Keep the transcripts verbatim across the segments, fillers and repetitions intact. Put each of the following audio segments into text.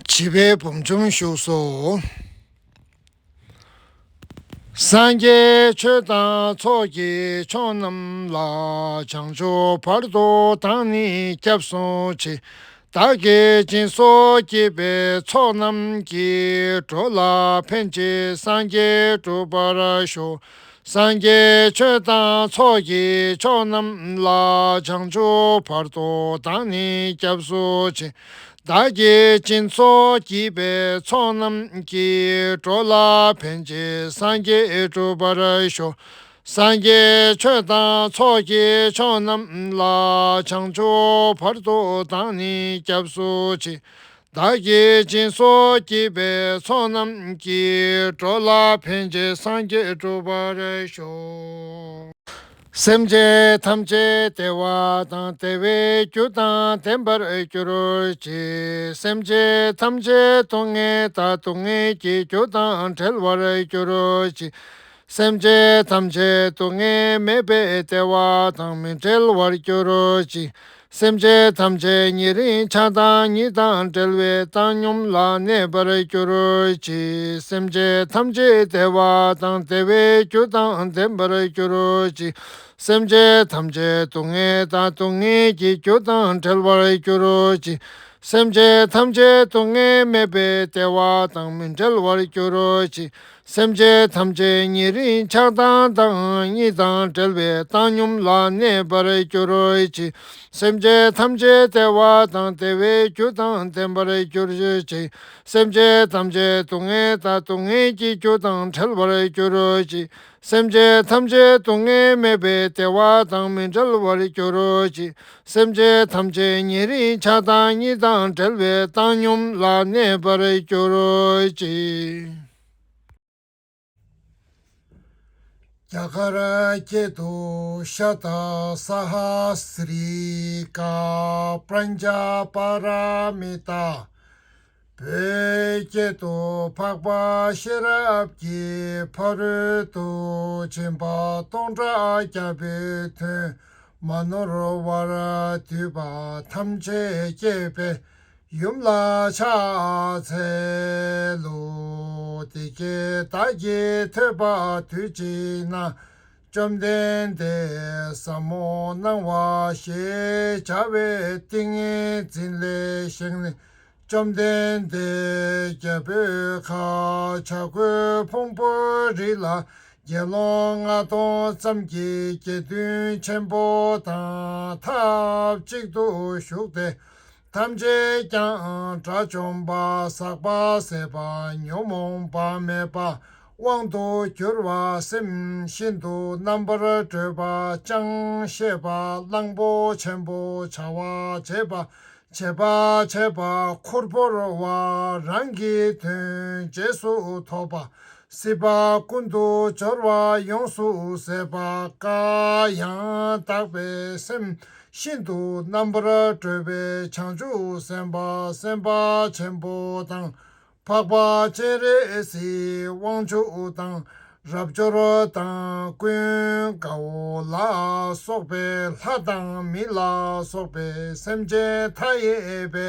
བྱིས་པའི་བུམ་ཆུང་བཞུགས་སོ། སངས་རྒྱས་ཆོས་དང་ཚོགས་ཀྱི་མཆོག་རྣམས་ལ། བྱང་ཆུབ་བར་དུ་བདག་ནི་སྐྱབས་སུ་མཆི། བདག་གིས་སྦྱིན་སོགས་བགྱིས་པའི་ཚོགས་རྣམས་ཀྱིས། འགྲོ་ལ་ཕན་ཕྱིར་སངས་རྒྱས་འགྲུབ་པར་ཤོག། སངས་རྒྱས་ཆོས་དང་ཚོགས་ཀྱི་མཆོག་རྣམས་ལ། བྱང་ཆུབ་བར་དུ་བདག་ནི་སྐྱབས་སུ་མཆི། བདག་གིས་སྦྱིན་སོགས་བགྱིས་པའི་ཚོགས་རྣམས་ཀྱིས། འགྲོ་ལ་ཕན་ཕྱིར་སངས་རྒྱས་འགྲུབ་པར་ཤོག། སངས་རྒྱས་ཆོས་དང་ཚོགས་ཀྱི་མཆོག་རྣམས་ལ། བྱང་ཆུབ་བར་དུ་བདག་ནི་སྐྱབས་སུ་མཆི། བདག་གིས་སྦྱིན་སོགས་བགྱིས་པའི་ཚོགས་རྣམས་ཀྱིས། འགྲོ་ལ་ཕན་ཕྱིར་སངས་རྒྱས་འགྲུབ་པར་ཤོག། སེམས་ཅན་ཐམས་ཅད་བདེ་བ་དང་བདེ་བའི་རྒྱུ་དང་ལྡན་པར་གྱུར་ཅིག། སེམས་ཅན་ཐམས་ཅད་སྡུག་བསྔལ་དང་སྡུག་བསྔལ་གྱི་རྒྱུ་དང་བྲལ་བར་གྱུར་ཅིག། སེམས་ཅན་ཐམས་ཅད་སྡུག་བསྔལ་མེད་པའི་བདེ་བ་དང་མི་འབྲལ་བར་གྱུར་ཅིག། སེམས་ཅན་ཐམས་ཅད་ཉེ་རིང་ཆགས་སྡང་གཉིས་དང་བྲལ་བའི་བཏང་སྙོམས་ལ་གནས་པར་གྱུར་ཅིག། སེམས་ཅན་ཐམས་ཅད་བདེ་བ་དང་བདེ་བའི་རྒྱུ་དང་ལྡན་པར་གྱུར་ཅིག། སེམས་ཅན་ཐམས་ཅད་སྡུག་བསྔལ་དང་སྡུག་བསྔལ་གྱི་རྒྱུ་དང་བྲལ་བར་གྱུར་ཅིག། སེམས་ཅན་ཐམས་ཅད་སྡུག་བསྔལ་མེད་པའི་བདེ་བ་དང་མི་འབྲལ་བར་གྱུར་ཅིག། སེམས་ཅན་ཐམས་ཅད་ཉེ་རིང་ཆགས་སྡང་དང་གཉིས་དང་བྲལ་བའི་བཏང་སྙོམས་ལ་གནས་པར་གྱུར་ཅིག། སེམས་ཅན་ཐམས་ཅད་བདེ་བ་དང་བདེ་བའི་རྒྱུ་དང་ལྡན་པར་གྱུར་ཅིག། སེམས་ཅན་ཐམས་ཅད་སྡུག་བསྔལ་དང་སྡུག་བསྔལ་གྱི་རྒྱུ་དང་བྲལ་བར་གྱུར་ཅིག། སེམས་ཅན་ཐམས་ཅད་སྡུག་བསྔལ་མེད་པའི་བདེ་བ་དང་མི་འབྲལ་བར་གྱུར་ཅིག། སེམས་ཅན་ཐམས་ཅད་ཉེ་རིང་ཆགས་སྡང་གཉིས་དང་བྲལ་བའི་བཏང་སྙོམས་ལ་གནས་པར་གྱུར་ཅིག། རྒྱ་གར་སྐད་དུ། ཤ་ཏ་སྭ་ཧ་སི་རི་ཀ་པྲཛྙཱ་པཱ་ར་མི་ཏཱ། བོད་སྐད་དུ། འཕགས་པ་ཤེས་རབ་ཀྱི་ཕ་རོལ་ཏུ་ཕྱིན་པ་སྟོང་ཕྲག་བརྒྱ་པའི་དོན་མ་ནོར་བར་བསྡུས་པ་ཐམས་ཅད་བསྐྱེད་པའི་ཡུམ་ལ་ཕྱག་འཚལ་ལོ། དེ་སྐད་བདག་གིས་ཐོས་པ་དུས་གཅིག་ན། བཅོམ་ལྡན་འདས་ཟབ་མོ་སྣང་བ་ཞེས་བྱ་བའི་ཏིང་ངེ་འཛིན་ལས་བཞེངས་ནས། བཅོམ་ལྡན་འདས་རྒྱལ་པོའི་ཁབ་བྱ་རྒོད་ཕུང་པོའི་རི་ལ་དགེ་སློང་ལྔ་སྟོང་ཙམ་གྱི་དགེ་འདུན་ཆེན་པོ་དང་ཐབས་གཅིག་ཏུ་བཞུགས་ཏེ། ཐམས་ཅད་ཀྱང་དགྲ་བཅོམ་པ། ཟག་པ་ཟད་པ། ཉོན་མོངས་པ་མེད་པ། དབང་དུ་གྱུར་པ། སེམས་ཤིན་ཏུ་རྣམ་པར་གྲོལ་བ། ཅང་ཤེས་པ། གླང་པོ་ཆེན་པོ། བྱ་བ་བྱེད་པ། བྱེད་པ་བྱས་པ། ཁུར་ཕོར་བ། རང་གི་དོན་རྗེས་སུ་ཐོབ་པ། སྲིད་པ་ཀུན་ཏུ་སྦྱོར་བ་ཡོངས་སུ་ཟད་པ། བཀའ་ཡང་དག་པའི་སེམས་ཤིན་ཏུ་རྣམ་པར་གྲོལ་བའི་བྱང་ཆུབ་སེམས་དཔའ་སེམས་དཔའ་ཆེན་པོ་དང་། འཕགས་པ་སྤྱན་རས་གཟིགས་དབང་ཕྱུག་དང་། རབ་འབྱོར་དང་ཀུན་དགའ་བོ་ལ་སོགས་པའི་ལྷ་དང་མི་ལ་སོགས་པའི་སེམས་ཅན་མཐའ་ཡས་པའི་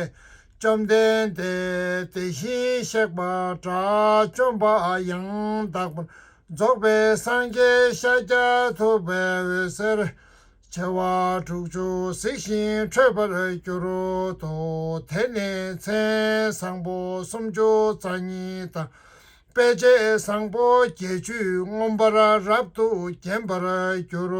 བཅོམ་ལྡན་འདས་དེ་བཞིན་གཤེགས་པ་དགྲ་བཅོམ་པ་ཡང་དག་པར་རྫོགས་པའི་སངས་རྒྱས་ཤཱཀྱ་ཐུབ་པའི་འོད་ཟེར་བྱེ་བ་དྲུག་ཅུ་གཟིགས་ཤིང་འཕྲོས་པར་གྱུར་ཏོ། དེ་ནས་མཚན་བཟང་པོ་སུམ་ཅུ་རྩ་གཉིས་དང་། དཔེ་བྱད་བཟང་པོ་བརྒྱད་ཅུས་མངོན་པར་རབ་ཏུ་བརྒྱན་པར་གྱུར་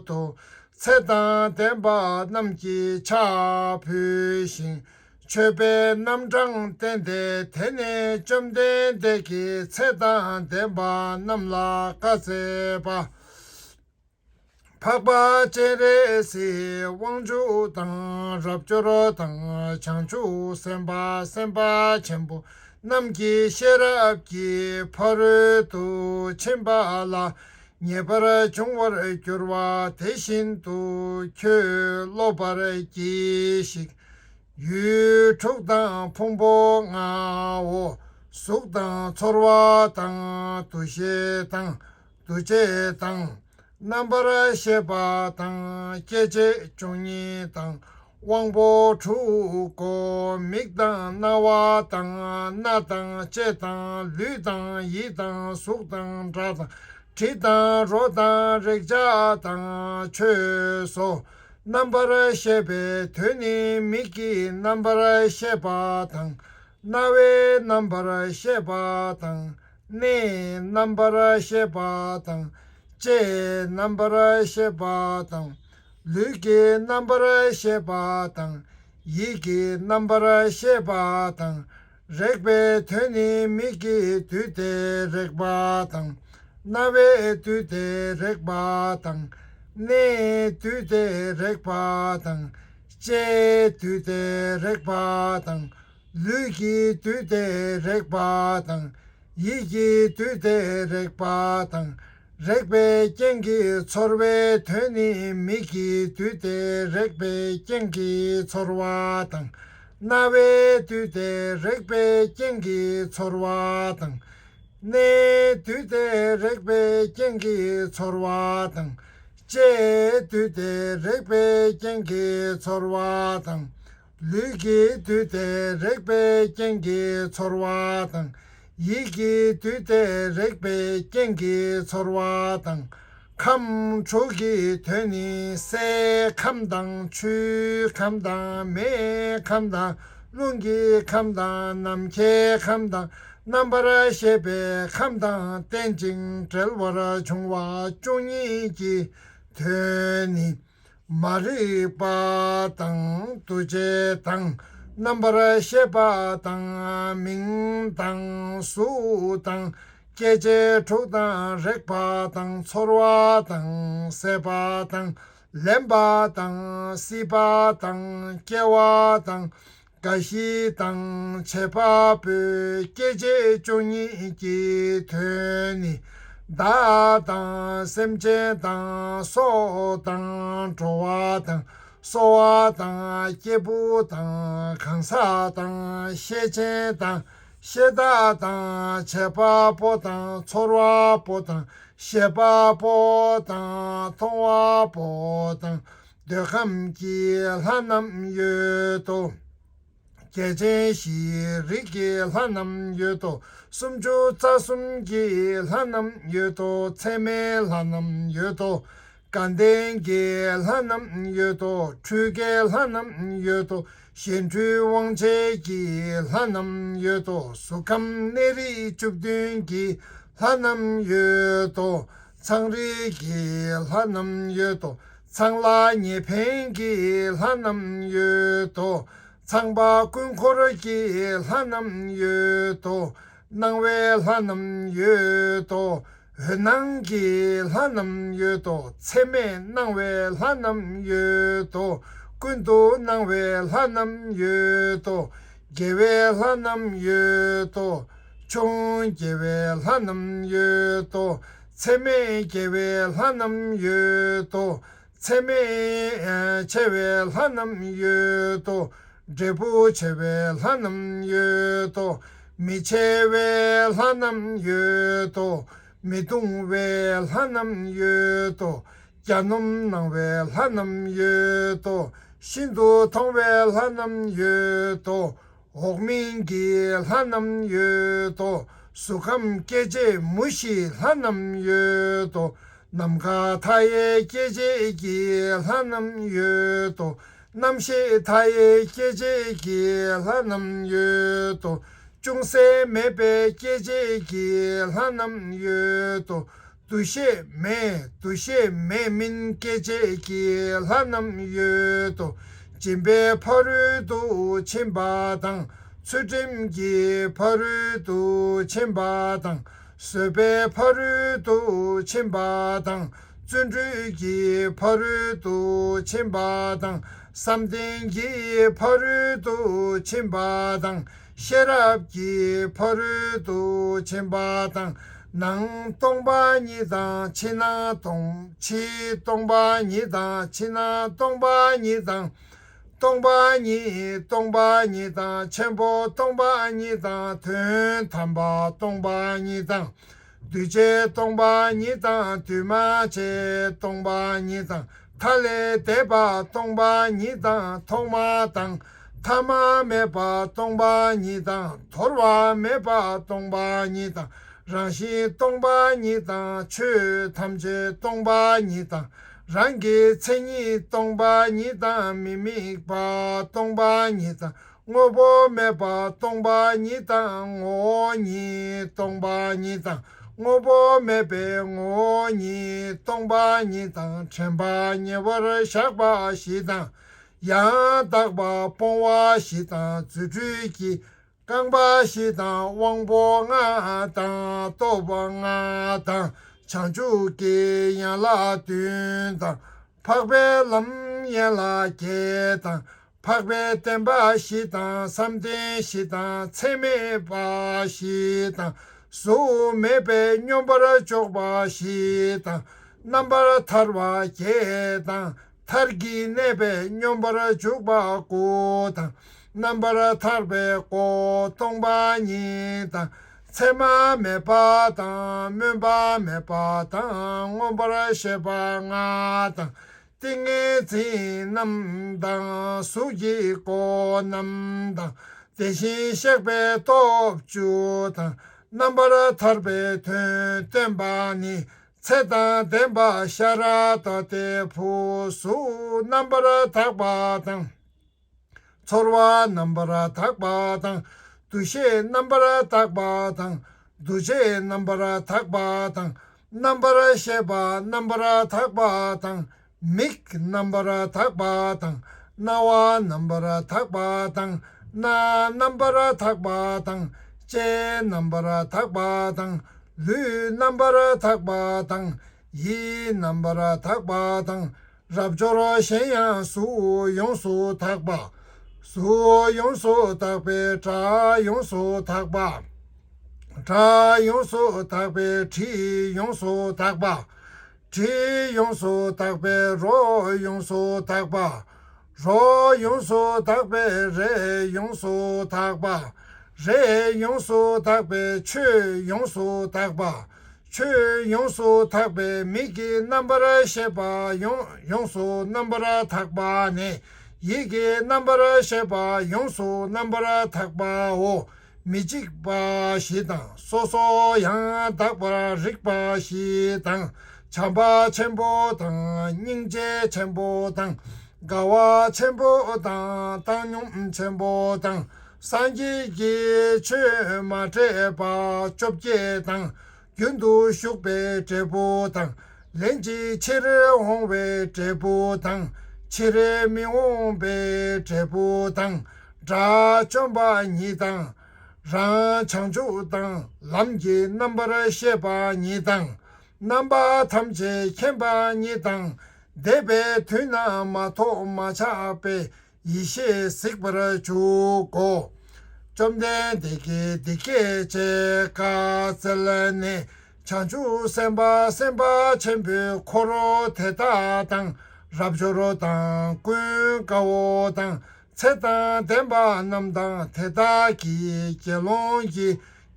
ཏོ། ཚེ་དང་ལྡན་པ་རྣམས་ཀྱིས་ཕྱག་ཕུལ་ཞིང་། མཆོད་པའི་རྣམ་གྲངས་བསྟན་ཏེ། དེ་ནས་བཅོམ་ལྡན་འདས་ཀྱིས་ཚེ་དང་ལྡན་པ་རྣམས་ལ་བཀའ་སྩལ་པ། འཕགས་པ་སྤྱན་རས་གཟིགས་དབང་ཕྱུག་དང་། རབ་འབྱོར་དང་། བྱང་ཆུབ་སེམས་དཔའ་སེམས་དཔའ་ཆེན་པོ་རྣམས་ཀྱི་ཤེས་རབ་ཀྱི་ཕ་རོལ་ཏུ་ཕྱིན་པ་ལ་ངེས་པར་འབྱུང་བར་འགྱུར་བ་དེ་བཞིན་དུ་ཁྱོད་སློབ་པར་གྱིས་ཤིག། ཡུལ་དྲུག་དང་ཕུང་པོ་ལྔའོ། གཟུགས་དང་ཚོར་བ་དང་། འདུ་ཤེས་དང་། འདུ་བྱེད་དང་། རྣམ་པར་ཤེས་པ་དང་། སྐྱེ་མཆེད་བཅུ་གཉིས་དང་། དབང་པོ་དྲུག་གོ། མིག་དང་རྣ་བ་དང་སྣ་དང་ལྕེ་དང་ལུས་དང་ཡིད་དང་གཟུགས་དང་སྒྲ་དང་དྲི་དང་རོ་དང་རེག་བྱ་དང་ཆོས་སོ། རྣམ་པར་ཤེས་པའི་དོན་ནི་མིག་གི་རྣམ་པར་ཤེས་པ་དང་། རྣ་བའི་རྣམ་པར་ཤེས་པ་དང་། སྣའི་རྣམ་པར་ཤེས་པ་དང་། ལྕེའི་རྣམ་པར་ཤེས་པ་དང་། ལུས་ཀྱི་རྣམ་པར་ཤེས་པ་དང་། ཡིད་ཀྱི་རྣམ་པར་ཤེས་པ་དང་། རེག་པའི་དོན་ནི་མིག་གི་འདུས་ཏེ་རེག་པ་དང་། རྣ་བའི་འདུས་ཏེ་རེག་པ་དང་། སྣའི་འདུས་ཏེ་རེག་པ་དང་། ལྕེའི་འདུས་ཏེ་རེག་པ་དང་། ལུས་ཀྱི་འདུས་ཏེ་རེག་པ་དང་། ཡིད་ཀྱི་འདུས་ཏེ་རེག་པ་དང་། རེག་པའི་རྐྱེན་གྱིས་ཚོར་བའི་དོན་ནི་མིག་གི་འདུས་ཏེ་རེག་པའི་རྐྱེན་གྱིས་ཚོར་བ་དང་། རྣ་བའི་འདུས་ཏེ་རེག་པའི་རྐྱེན་གྱིས་ཚོར་བ་དང་། སྣའི་འདུས་ཏེ་རེག་པའི་རྐྱེན་གྱིས་ཚོར་བ་དང་། ལྕེའི་འདུས་ཏེ་རེག་པའི་རྐྱེན་གྱིས་ཚོར་བ་དང་། ལུས་ཀྱི་འདུས་ཏེ་རེག་པའི་རྐྱེན་གྱིས་ཚོར་བ་དང་། ཡིད་ཀྱི་འདུས་ཏེ་རེག་པའི་རྐྱེན་གྱིས་ཚོར་བ་དང་། ཁམས་དྲུག་གི་དོན་ནི་སའི་ཁམས་དང་ཆུའི་ཁམས་དང་མེའི་ཁམས་དང་རླུང་གི་ཁམས་དང་ནམ་མཁའི་ཁམས་དང་རྣམ་པར་ཤེས་པའི་ཁམས་དང་རྟེན་ཅིང་འབྲེལ་བར་འབྱུང་བ་བཅུ་གཉིས་ཀྱི་དོན་ནི། མ་རིག་པ་དང་འདུ་བྱེད་དང་རྣམ་པར་ཤེས་པ་དང་མིང་དང་གཟུགས་དང་སྐྱེ་མཆེད་དྲུག་དང་རེག་པ་དང་ཚོར་བ་དང་སྲེད་པ་དང་ལེན་པ་དང་སྲིད་པ་དང་སྐྱེ་བ་དང་རྒ་ཤི་དང་བྱེད་པ་པོའི་སྐྱེ་མཆེད་བཅུ་གཉིས་ཀྱི་དོན་ནི། བདག་དང་སེམས་ཅན་དང་སྲོག་དང་འགྲོ་བ་དང་གསོ་བ་དང་སྐྱེས་བུ་དང་གང་ཟག་དང་ཤེད་ཅན་དང་ཤེས་བདག་དང་བྱེད་པ་པོ་དང་ཚོར་བ་པོ་དང་ཤེས་པ་པོ་དང་མཐོང་བ་པོ་དང་། འདོད་ཁམས་ཀྱི་ལྷ་རྣམས་ཡོད་དོ། རྒྱལ་ཆེན་བཞིའི་རིས་ཀྱི་ལྷ་རྣམས་ཡོད་དོ། སུམ་ཅུ་རྩ་གསུམ་གྱི་ལྷ་རྣམས་ཡོད་དོ། ཚད་མའི་ལྷ་རྣམས་ཡོད་དོ། དགའ་ལྡན་གྱི་ལྷ་རྣམས་ཡོད་དོ། འཕྲུལ་དགའི་ལྷ་རྣམས་ཡོད་དོ། གཞན་འཕྲུལ་དབང་བྱེད་ཀྱི་ལྷ་རྣམས་ཡོད་དོ། གཟུགས་ཁམས་གནས་རིས་བཅུ་བདུན་གྱི་ལྷ་རྣམས་ཡོད་དོ། ཚངས་རིས་ཀྱི་ལྷ་རྣམས་ཡོད་དོ། ཚངས་ལ་ཉེ་ཕན་གྱི་ལྷ་རྣམས་ཡོད་དོ། ཚངས་པ་ཀུན་འཁོར་གྱི་ལྷ་རྣམས་ཡོད་དོ། སྣང་བའི་ལྷ་རྣམས་ཡོད་དོ། འོད་སྣང་གི་ལྷ་རྣམས་ཡོད་དོ། ཚད་མས་སྣང་བའི་ལྷ་རྣམས་ཡོད་དོ། ཀུན་ཏུ་སྣང་བའི་ལྷ་རྣམས་ཡོད་དོ། དགེ་བའི་ལྷ་རྣམས་ཡོད་དོ། ཆུང་དགེ་བའི་ལྷ་རྣམས་ཡོད་དོ། ཚད་མས་དགེ་བའི་ལྷ་རྣམས་ཡོད་དོ། ཚད་མས་ཆེ་བའི་ལྷ་རྣམས་ཡོད་དོ། འབྲས་བུ་ཆེ་བའི་ལྷ་རྣམས་ཡོད་དོ། མི་ཆེ་བའི་ལྷ་རྣམས་ཡོད་དོ། མི་གདུང་བའི་ལྷ་རྣམས་ཡོད་དོ། གྱ་ནོམ་སྣང་བའི་ལྷ་རྣམས་ཡོད་དོ། ཤིན་ཏུ་མཐོང་བའི་ལྷ་རྣམས་ཡོད་དོ། འོག་མིན་གྱི་ལྷ་རྣམས་ཡོད་དོ། གཟུགས་ཁམས་སྐྱེ་མཆེད་མུ་བཞིའི་ལྷ་རྣམས་ཡོད་དོ། ནམ་མཁའ་མཐའ་ཡས་སྐྱེ་མཆེད་ཀྱི་ལྷ་རྣམས་ཡོད་དོ། རྣམ་ཤེས་མཐའ་ཡས་སྐྱེ་མཆེད་ཀྱི་ལྷ་རྣམས་ཡོད་དོ། ཅུང་ཟད་མེད་པའི་སྐྱེ་མཆེད་ཀྱི་ལྷ་རྣམས་ཡོད་དོ། འདུ་ཤེས་མེད། འདུ་ཤེས་མེད་མིན་སྐྱེ་མཆེད་ཀྱི་ལྷ་རྣམས་ཡོད་དོ། སྦྱིན་པའི་ཕ་རོལ་ཏུ་ཕྱིན་པ་དང་། ཚུལ་ཁྲིམས་ཀྱི་ཕ་རོལ་ཏུ་ཕྱིན་པ་དང་། བཟོད་པའི་ཕ་རོལ་ཏུ་ཕྱིན་པ་དང་། བརྩོན་འགྲུས་ཀྱི་ཕ་རོལ་ཏུ་ཕྱིན་པ་དང་། བསམ་གཏན་གྱི་ཕ་རོལ་ཏུ་ཕྱིན་པ་དང་། ཤེས་རབ་ཀྱི་ཕ་རོལ་ཏུ་ཕྱིན་པ་དང་། ནང་སྟོང་པ་ཉིད་དང་ཕྱི་ནང་སྟོང་། ཕྱི་སྟོང་པ་ཉིད་དང་ཕྱི་ནང་སྟོང་པ་ཉིད་དང་། སྟོང་པ་ཉིད་སྟོང་པ་ཉིད་དང་ཆེན་པོ་སྟོང་པ་ཉིད་དང་དོན་དམ་པ་སྟོང་པ་ཉིད་དང་། འདུས་བྱས་སྟོང་པ་ཉིད་དང་འདུས་མ་བྱས་སྟོང་པ་ཉིད་དང་ མཐའ་ལས་འདས་པ་སྟོང་པ་ཉིད་དང་ཐོག་མ་དང་ཐ་མ་མེད་པ་སྟོང་པ་ཉིད་དང་དོར་བ་མེད་པ་སྟོང་པ་ཉིད་དང་རང་བཞིན་སྟོང་པ་ཉིད་དང་ཆོས་ཐམས་ཅད་སྟོང་པ་ཉིད་དང་རང་གི་མཚན་ཉིད་སྟོང་པ་ཉིད་དང་མི་དམིགས་པ་སྟོང་པ་ཉིད་དང་དངོས་པོ་མེད་པ་སྟོང་པ་ཉིད་དང་ངོ་བོ་ཉིད་སྟོང་པ་ཉིད་དང་དངོས་པོ་མེད་པའི་ངོ་བོ་ཉིད་སྟོང་པ་ཉིད་དང་དྲན་པ་ཉེ་བར་བཞག་པ་བཞི་དང་ཡང་དག་པ་སྤོང་བ་བཞི་དང་རྫུ་འཕྲུལ་གྱི་རྐང་པ་བཞི་དང་དབང་པོ་ལྔ་དང་སྟོབས་ལྔ་དང་བྱང་ཆུབ་ཀྱི་ཡན་ལག་བདུན་དང་འཕགས་པའི་ལམ་ཡན་ལག་བརྒྱད་དང་འཕགས་པའི་བདེན་པ་བཞི་དང་བསམ་གཏན་བཞི་དང་ཚད་མེད་པ་བཞི་དང་གཟུགས་མེད་པའི་སྙོམས་པར་འཇུག་པ་བཞི་དང་རྣམ་པར་ཐར་པ་བརྒྱད་དང་མཐར་གྱིས་གནས་པའི་སྙོམས་པར་འཇུག་པ་དགུ་དང་རྣམ་པར་ཐར་པའི་སྒོ་སྟོང་པ་ཉིད་དང་མཚན་མ་མེད་པ་དང་སྨོན་པ་མེད་པ་དང་མངོན་པར་ཤེས་པ་ལྔ་དང་ཏིང་ངེ་འཛིན་རྣམས་དང་གཟུགས་ཀྱི་སྒོ་རྣམས་དང་དེ་བཞིན་གཤེགས་པའི་སྟོབས་བཅུ་དང་རྣམ་པར་ཐར་པའི་དོན་བསྟན་པ་ནི། ཚེ་དང་ལྡན་པ་ཤ་ར་དྭ་ཏིའི་བུ། གཟུགས་རྣམ་པར་དག་པ་དང་། ཚོར་བ་རྣམ་པར་དག་པ་དང་། འདུ་ཤེས་རྣམ་པར་དག་པ་དང་། འདུ་བྱེད་རྣམ་པར་དག་པ་དང་། རྣམ་པར་ཤེས་པ་རྣམ་པར་དག་པ་དང་། མིག་རྣམ་པར་དག་པ་དང་། རྣ་བ་རྣམ་པར་དག་པ་དང་། སྣ་རྣམ་པར་དག་པ་དང་། ལྕེ་རྣམ་པར་དག་པ་དང་། ལུས་རྣམ་པར་དག་པ་དང་། ཡིད་རྣམ་པར་དག་པ་དང་། རབ་འབྱོར་གཞན་ཡང་གཟུགས་ཡོངས་སུ་དག་པ། གཟུགས་ཡོངས་སུ་དག་པའི་སྒྲ་ཡོངས་སུ་དག་པ། སྒྲ་ཡོངས་སུ་དག་པའི་དྲི་ཡོངས་སུ་དག་པ། དྲི་ཡོངས་སུ་དག་པའི་རོ་ཡོངས་སུ་དག་པ། རོ་ཡོངས་སུ་དག་པའི་རས་ཡོངས་སུ་དག་པ། རས་ཡོངས་སུ་དག་པའི་ཆོས་ཡོངས་སུ་དག་པ། ཆོས་ཡོངས་སུ་དག་པའི་མིག་གི་རྣམ་པར་ཤེས་པ་ཡོངས་ཡོངས་སུ་རྣམ་པར་དག་པ་ནས། ཡིད་ཀྱི་རྣམ་པར་ཤེས་པ་ཡོངས་སུ་རྣམ་པར་དག་པའོ། མི་འཇིགས་པ་བཞི་དང་སོ་སོ་ཡང་དག་པར་རིག་པ་བཞི་དང་། བྱམས་པ་ཆེན་པོ་དང་སྙིང་རྗེ་ཆེན་པོ་དང་། དགའ་བ་ཆེན་པོ་དང་བཏང་སྙོམས་ཆེན་པོ་དང་། སངས་རྒྱས་ཀྱི་ཆོས་མ་འདྲེས་པ་བཅོ་བརྒྱད་དང་། རྒྱུན་དུ་ཞུགས་པའི་འབྲས་བུ་དང་། ལན་གཅིག་ཕྱིར་འོང་བའི་འབྲས་བུ་དང་། ཕྱིར་མི་འོང་བའི་འབྲས་བུ་དང་། དགྲ་བཅོམ་པ་ཉིད་དང་། རང་བྱང་ཆུབ་དང་ལམ་གྱི་རྣམ་པར་ཤེས་པ་ཉིད་དང་། རྣམ་པ་ཐམས་ཅད་མཁྱེན་པ་ཉིད་དང་། འདས་པའི་དུས་ན་མ་ཐོགས་མ་ཆགས་པའི་ཡེ་ཤེས་གཟིགས་པར་འཇུག་གོ། བཅོམ་ལྡན་འདས་ཀྱིས་འདི་སྐད་ཅེས་བཀའ་སྩལ་ནས། བྱང་ཆུབ་སེམས་དཔའ་སེམས་དཔའ་ཆེན་པོའི་འཁོར་དེ་དག་དང་། རབ་འབྱོར་དང་ཀུན་དགའ་བོ་དང་། ཚེ་དང་ལྡན་པ་རྣམས་དང་། དེ་དག་གི་དགེ་སློང་གི་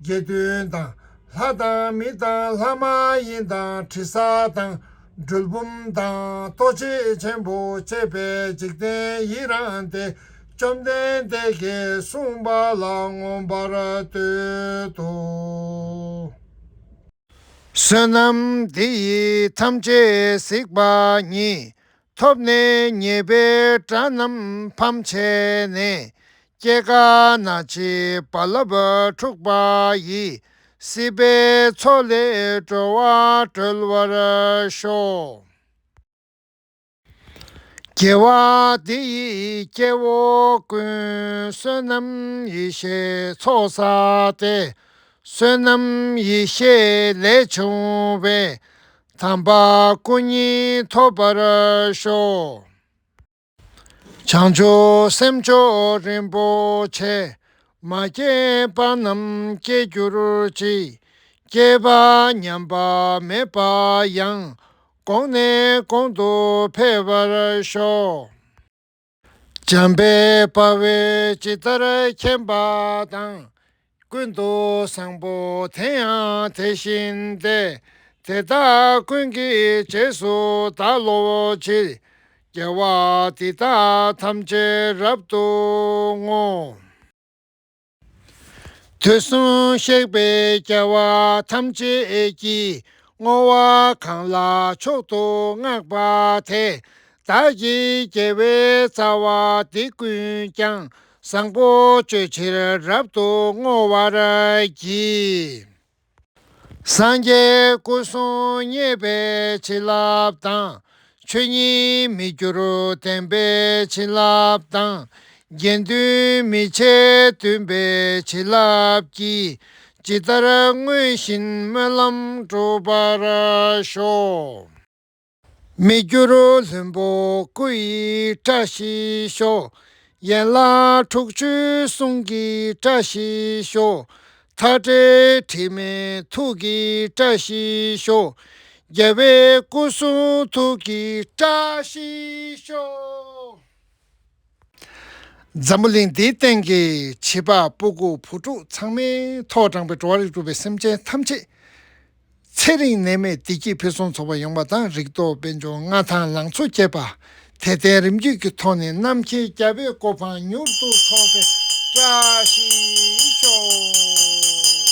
དགེ་འདུན་དང་། ལྷ་དང་མི་དང་ལྷ་མ་ཡིན་དང་། དྲི་ཟ་དང་གྲུལ་བུམ་དང་། ལྟོ་འཕྱེ་ཆེན་པོ་བཅས་པའི་འཇིག་རྟེན་ཡི་རངས་ཏེ། བཅོམ་ལྡན་འདས་ཀྱིས་གསུངས་པ་ལ་མངོན་པར་བསྟོད་དོ། བསོད་ནམས་འདི་ཡིས་ཐམས་ཅད་གཟིགས་པ་ཉིད། ཐོབ་ནས་ཉེས་པའི་དགྲ་རྣམས་ཕམ་བྱས་ནས། སྐྱེ་རྒ་ན་འཆིའི་རྦ་རླབས་འཁྲུགས་པ་ཡི། སྲིད་པའི་མཚོ་ལས་འགྲོ་བ་སྒྲོལ་བར་ཤོག། དགེ་བ་འདི་ཡིས་སྐྱེ་བོ་ཀུན། བསོད་ནམས་ཡེ་ཤེས་ཚོགས་བསགས་ཏེ། བསོད་ནམས་ཡེ་ཤེས་ལས་བྱུང་བའི། དམ་པ་སྐུ་གཉིས་ཐོབ་པར་ཤོག། བྱང་ཆུབ་སེམས་མཆོག་རིན་པོ་ཆེ། མ་སྐྱེས་པ་རྣམས་སྐྱེ་གྱུར་ཅིག། སྐྱེས་པ་ཉམས་པ་མེད་པ་ཡང་། གོང་ནས་གོང་དུ་འཕེལ་བར་ཤོག། འཇམ་དཔལ་དཔའ་བོས་ཇི་ལྟར་མཁྱེན་པ་དང་། ཀུན་ཏུ་བཟང་པོ་དེ་ཡང་དེ་བཞིན་ཏེ། དེ་དག་ཀུན་གྱི་རྗེས་སུ་བདག་སློབ་ཕྱིར། རྒྱལ་བ་འདི་དག་ཐམས་ཅད་རབ་ཏུ་བསྔོ། དུས་གསུམ་གཤེགས་པའི་རྒྱལ་བ་ཐམས་ཅད་ཀྱིས་བསྔོ་བ་གང་ལ་མཆོག་ཏུ་བསྔགས་པ་དེས། བདག་གི་དགེ་བའི་རྩ་བ་འདི་ཀུན་ཀྱང་། བཟང་པོ་སྤྱོད་ཕྱིར་རབ་ཏུ་བསྔོ་བར་བགྱི། སངས་རྒྱས་སྐུ་གསུང་བརྙེས་པའི་བྱིན་རླབས་དང་། ཆོས་ཉིད་མི་འགྱུར་བདེན་པའི་བྱིན་རླབས་དང་། དགེ་འདུན་མི་ཕྱེད་འདུན་པའི་བྱིན་རླབས་ཀྱིས། ཇི་ལྟར་མངོན་བཞིན་སྨོན་ལམ་འགྲུབ་པར་ཤོག། མི་འགྱུར་ལྷུན་པོ་སྐུ་ཡི་བཀྲ་ཤིས་ཤོག། ཡན་ལག་དྲུག་ཅུའི་གསུང་གི་བཀྲ་ཤིས་ཤོག། མཐའ་བྲལ་དྲི་མེད་ཐུགས་ཀྱི་བཀྲ་ཤིས་ཤོག། རྒྱལ་བའི་སྐུ་གསུང་ཐུགས་ཀྱི་བཀྲ་ཤིས་ཤོག། འཛམ་བུ་གླིང་འདིའི་སྟེང་གི་བྱིས་པ་སྤུ་གུ་བུ་ཕྲུག་ཚང་མའི་ཐོག་དྲངས་པའི་འགྲོ་བ་རིགས་དྲུག་པའི་སེམས་ཅན་ཐམས་ཅད། ཚེ་རིང་ནད་མེད་བདེ་སྐྱིད་ཕུན་སུམ་ཚོགས་པ་ཡོང་བ་དང་། རིགས་རྟོག་དཔལ་འབྱོར་མངའ་ཐང་ལང་ཚོ་རྒྱས་པ། དད་ལྡན་རིམ་བརྒྱུད་ཀྱི་ཐོག་ནས་རྣམ་མཁྱེན་རྒྱལ་བའི་གོ་འཕང་མྱུར་དུ་ཐོབ་པའི་བཀྲ་ཤིས་ཤོག།